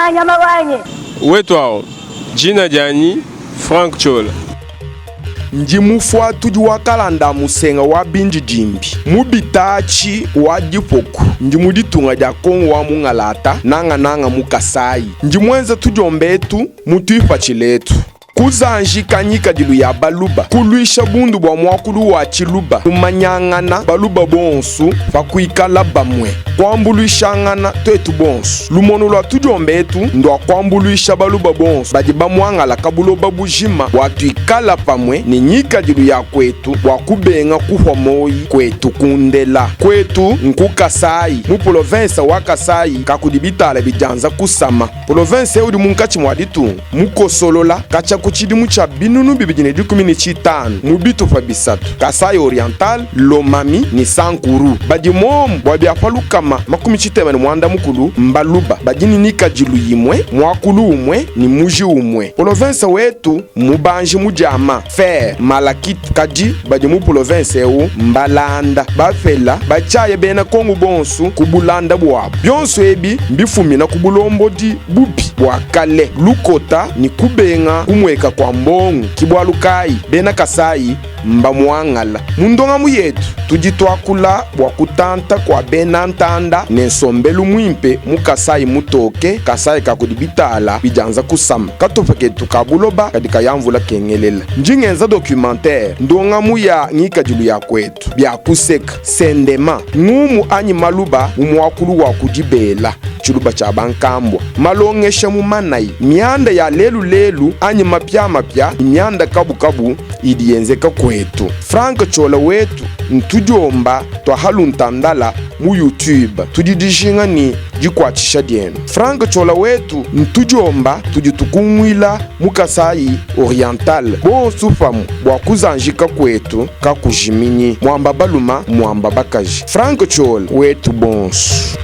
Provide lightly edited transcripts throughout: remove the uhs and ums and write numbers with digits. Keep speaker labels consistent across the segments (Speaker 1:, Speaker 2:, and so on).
Speaker 1: Nyama nyama wanyi.
Speaker 2: Wetuawu, dina dianyi Franck Ciola.
Speaker 3: Ndi mufuatudi wa kalanda a musenga wa bindidimbi mu bitaatshi wa dipoku. Ndi mu ditunga dia Kongo wa mungalata, nangananga mu Kasayi. Ndi muenza tudiomba etu mu tuipatshila etu. Kuzanjika ngikadilu ya Baluba, kuluisha bundu bua muakulu wa Tshiluba, kumanyangana Baluba bonsu pa kuikala bamue, kuambuluishangana tuetu bonsu. Lumonu lua tudiomba etu ndua kuambuluisha Baluba bonsu badi bamuangalaka buloba bujima bua tuikala pamue ne ngikadilu ya kuetu bua kubenga kuhua moyi kuetu kundela. Kuetu nku Kasayi, mu polovensa wa Kasayi kakudi bitala bidianza kusama. Polovense eu udi munkatshi mua ditunga, mukosolola katshia ku tshidimu tshia 2015 mu bitupa bisatu, Kasaï-Oriental, Lomami ne Sankuru. Badi muomu bua bia pa 360 mbaluba badi ne ngikadilu imue, muakulu umue ne muji umue. Polovense wetu mmubanji mu diama, fer, malachite, kadi badi mu polovense eu mbalanda, bapela, batshiaya bena Kongo bonsu ku bulanda buabu. Bionso ebi mbifumina ku bulombodi bubi bua kale, lukota ne kubenga kumueka kua mbongo. Ki bualu kayi bena Kasayi mbamuangala. Mu ndongamu yetu tudi tuakula bua kutanta kua bena ntanda ne nsombelu muimpe mu Kasayi mutoke, Kasayi ka kudi bitala bidianza kusama. Katupa ketu ka buloba kadi kaya mvula kengelela. Ndi ngenza documentaire, ndongamu ya ngikadilu ya kuetu, bia kuseka, sendema, ngumu anyi maluba mu muakulu wa ku dibela, tshiluba tshia bankambua, malongesha mu manayi, mianda ya lelu lelu anyi mapiamapia ne mianda kabukabu idi yenzeka kuetu. Franck Ciola wetu ntudiomba tua haluntandala mu YouTube. Tudi dijinga ne dikuatshisha dienu. Franck Ciola wetu ntudiomba tudi tukunguila mu Kasaï Oriental bonsu pamue bua kuzanjika kuetu kakujiminyi. Muamba baluma muamba bakaji. Franck Ciola wetu bonsu.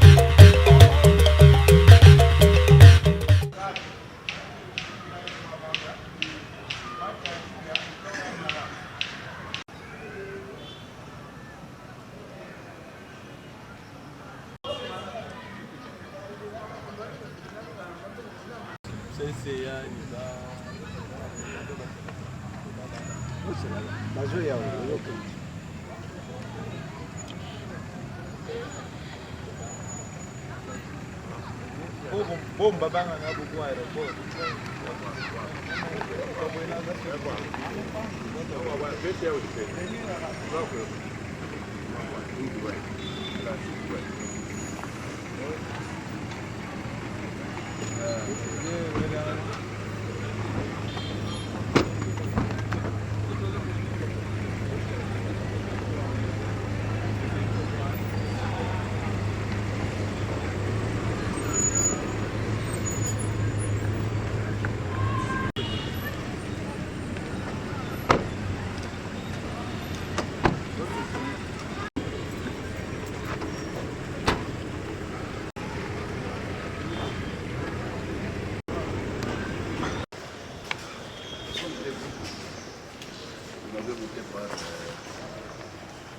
Speaker 4: Vous m'avez voté par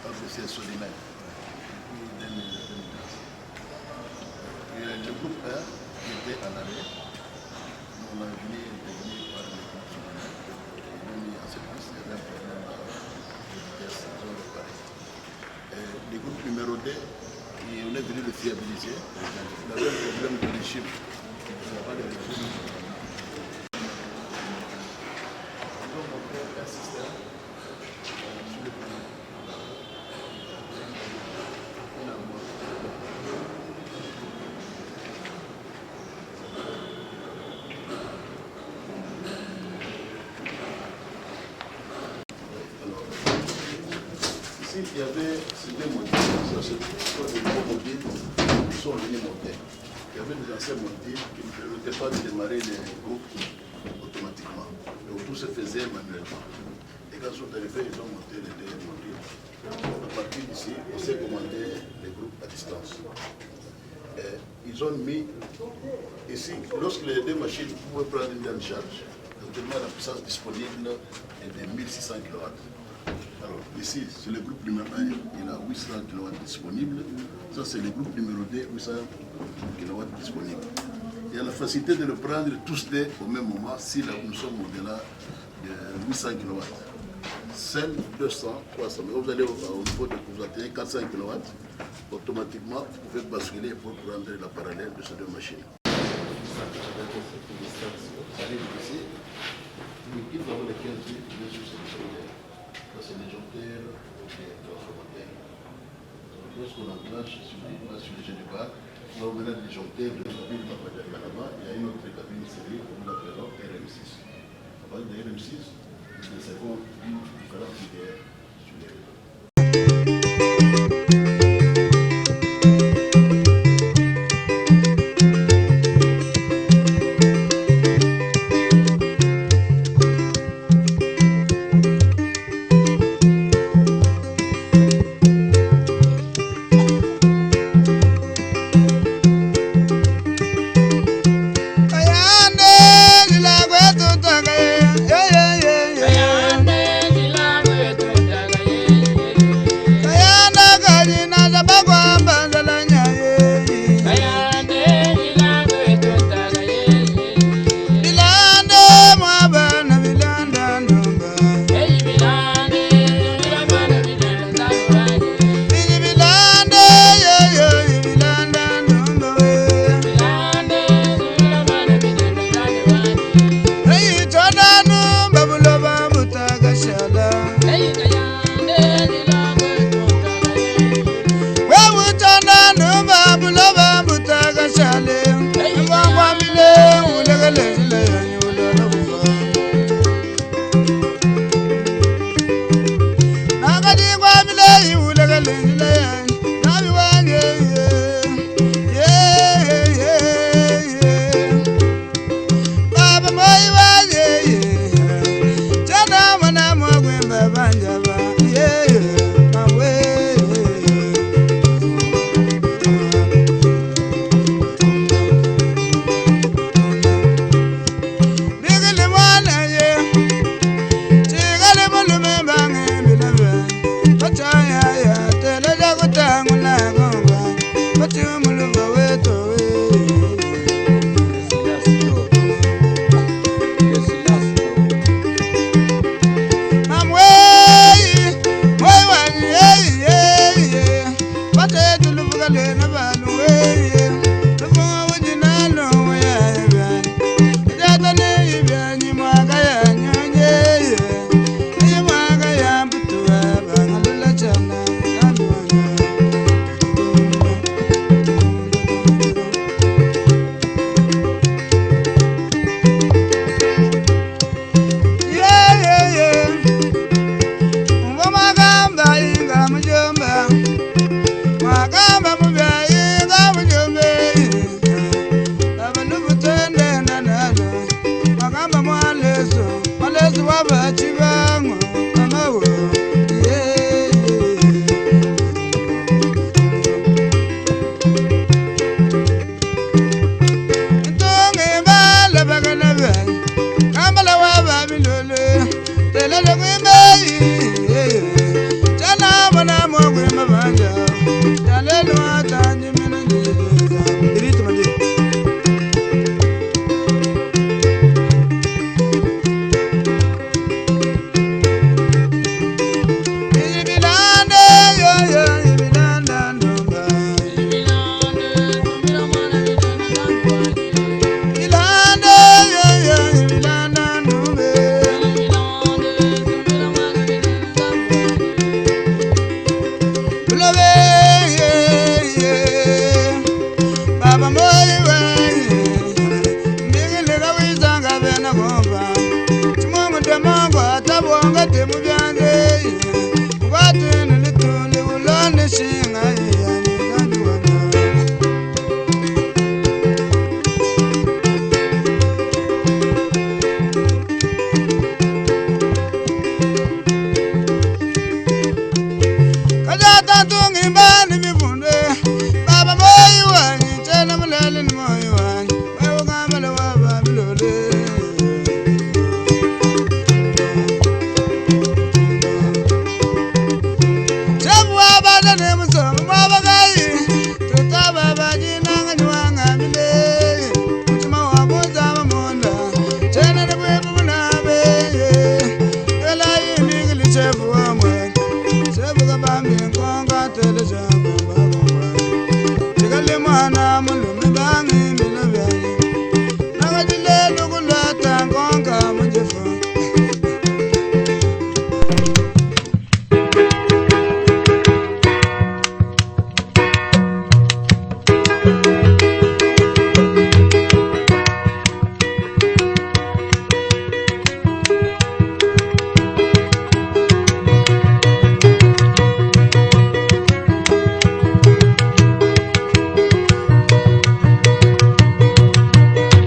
Speaker 4: ABC Solimène depuis 2013. Et le groupe 1 qui était en arrêt, nous on a venu intervenir par le groupe Solimène. Ils l'ont mis en service, il y avait un problème de vitesse, ils ont réparé. Et le groupe numéro 2, et on est venu le fiabiliser. Il avait un problème de régime. Il n'y a pas de régime. Ils ont montré un système sur le plan. Une armoire. Alors, ici, il y avait ces deux modules. Ça, c'est trois des nouveaux modules qui sont venus monter. Il y avait des anciens modules qui ne permettaient pas de démarrer les groupes automatiquement. Donc tout se faisait manuellement. Et quand ils sont arrivés, ils ont monté les deux modules. À partir d'ici, on s'est commandé les groupes à distance. Et ils ont mis ici, lorsque les deux machines pouvaient prendre une même charge, actuellement la puissance disponible est de 1600 kW. Alors ici, c'est le groupe numéro 1, il a 800 kW disponible. Ça, c'est le groupe numéro 2, 800 kW disponible. Il y a la facilité de le prendre tous deux au même moment si là, nous sommes au-delà de 800 kW. Seul 200, 300. Mais vous allez au, au niveau de vous atteignez 400 kW, automatiquement vous pouvez basculer pour prendre la parallèle de ces deux machines. Nous avons les 15 bien sûr, c'est les Ça, c'est les ou les transformateurs. Donc, lorsqu'on enclenche sur les, sur les jets de barre, nous avons maintenant des disjoncteurs de cabine là-bas. Il y a une autre cabine série que nous appelons RM6. À partir de RM6, nous desservons différentes IDR sur les réseaux.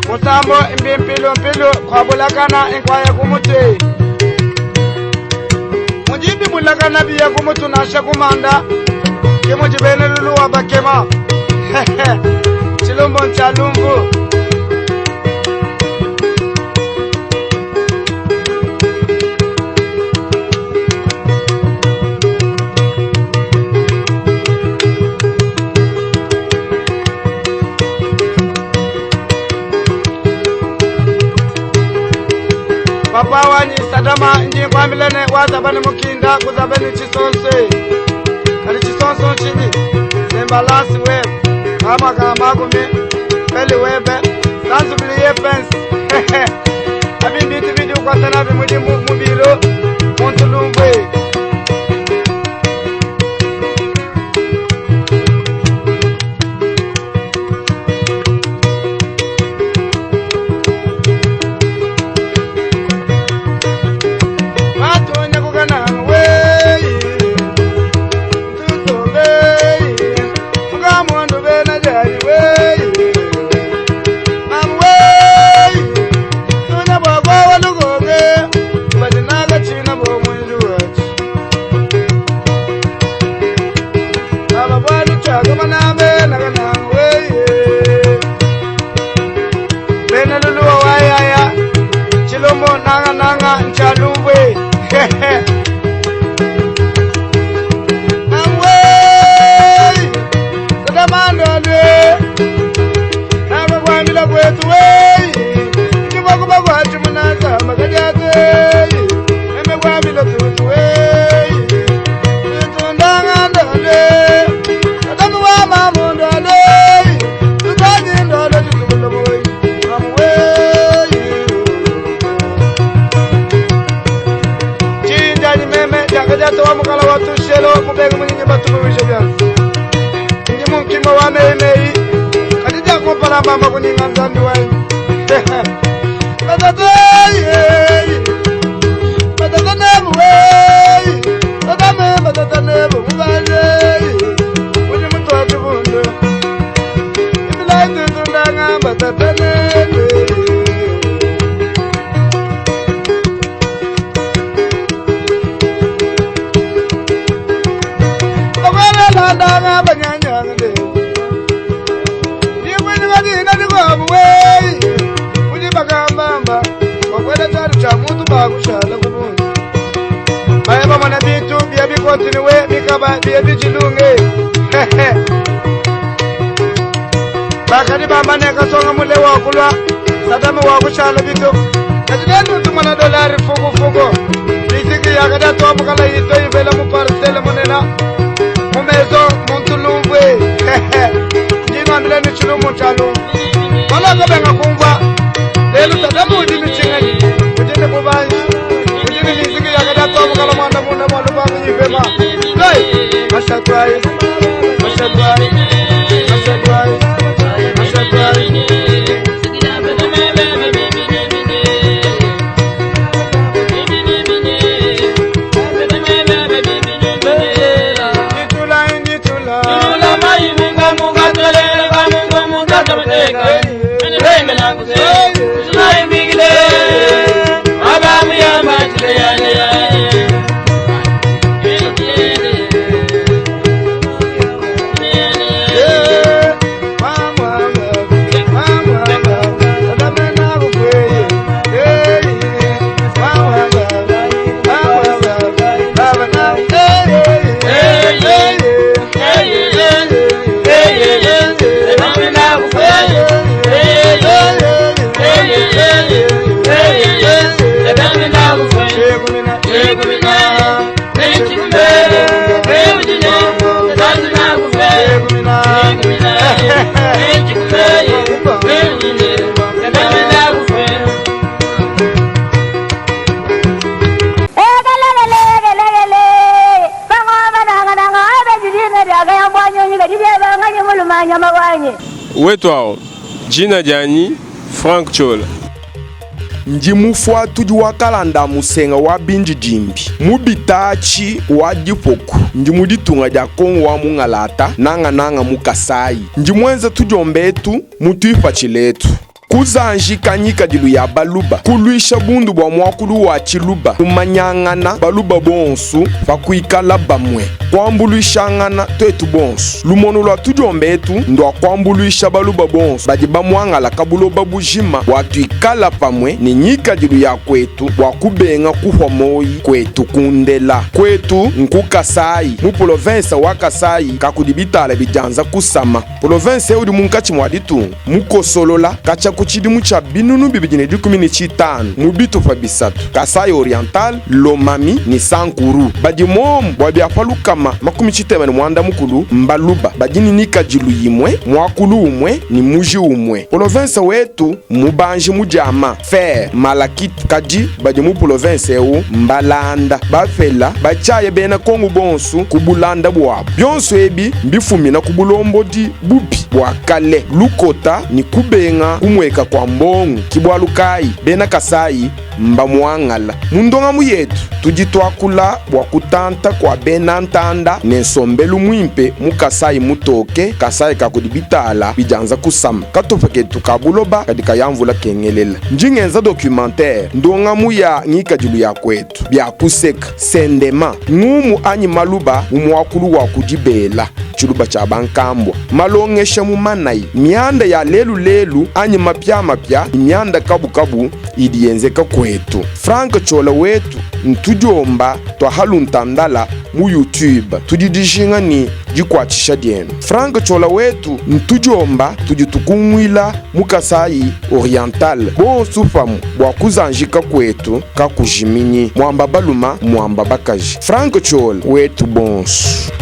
Speaker 1: Musambo imbimpilumpilu khwabulakana inkwaya kumuti mujibi bulakana biya kumutu nasha kumanda kimujibene luluwa bakema chilumbo nchalumvu. Papa wanyi Sadama njikwambilene wazabani mukinda kuzabeni chisonse kali chisonso chinyi nembalasi webe kama kama peli webe sanzubiliye fence abimbiti bidi ukwatana bimuli mubilo muntu lumbwe. Bakadi bambane kasonga mule wa kulwa Sadama wa kushala bitu Kajidenu tumana dolari fugu fugu Biziki yakada toa mukala yito ivela mu parcele munena Mumezo muntulumbwe. Jino amile ni chilumu chalu Wala kabenga kumva Lelu Sadama ujini chingani Ujini bubanji Ujini biziki yakada toa mukala mwanda munda mwalubangu yivema. Hey! Mashatwai Mashatwai Mashatwai Mashatwai. Hey, hey, hey, hey, hey.
Speaker 5: nyama wanyi.
Speaker 2: Wetuawu, dina dianyi Franck Ciola.
Speaker 3: Ndi mufuatudi wa kalanda a musenga wa bindidimbi mu bitaatshi wa dipoku. Ndi mu ditunga dia Kongo wa mungalata, nangananga mu Kasayi. Ndi muenza tudiomba etu mu tuipatshila etu. Kuzanjika ngikadilu ya Baluba, kuluisha bundu bua muakulu wa Tshiluba, kumanyangana Baluba bonsu pa kuikala bamue, kuambuluishangana tuetu bonsu. Lumonu lua tudiomba etu ndua kuambuluisha Baluba bonsu badi bamuangalaka buloba bujima bua tuikala pamue ne ngikadilu ya kuetu bua kubenga kuhua moyi kuetu kundela. Kuetu nku Kasayi, mu polovensa wa Kasayi kakudi bitala bidianza kusama. Polovense eu udi munkatshi mua ditunga, mukosolola katshia ku tshidimu tshia 2015 mu bitupa bisatu, Kasaï Oriental, Lomami ne Sankuru. Badi momu bua bia pa 360 mbaluba badi ne nikadilu yimue, muakulu umue ne muji umue. Polovense wetu mmubanji mu diama, fer, malachite, kadi badi mu polovense eu mbalanda, bapela, batshiaya bena Kongo bonsu ku bulanda buabu. Bionso ebi mbifumina ku bulombodi bubi bua kale, lukota ne kubenga kumueka kua mbongo. Ki bualu kayi bena Kasayi mbamuangala. Mu ndongamu yetu tudi tuakula bua kutanta kua bena ntanda ne nsombelu muimpe mu Kasayi mutoke, Kasayi ka kudi bitala bidianza kusama. Katupa ketu ka buloba kadi kaya mvula kengelela. Ndi ngenza documentaire, ndongamu ya ngikadilu ya kuetu, bia kuseka, sendema, ngumu anyi maluba mu muakulu wa ku dibela, tshiluba tshia bankambua, malongesha mu manayi, mianda ya lelu lelu anyi mapiamapia ne mianda kabukabu idi yenzeka kuetu. Franck Ciola wetu ntudiomba tua Haluntandala mu YouTube. Tudi dijinga ne dikuatshisha dienu. Franck Ciola wetu ntudiomba tudi tukunguila mu Kasaï Oriental bonsu pamue bua kuzanjika kuetu kakujiminyi. Muamba baluma muamba bakaji. Franck Ciola wetu bonsu.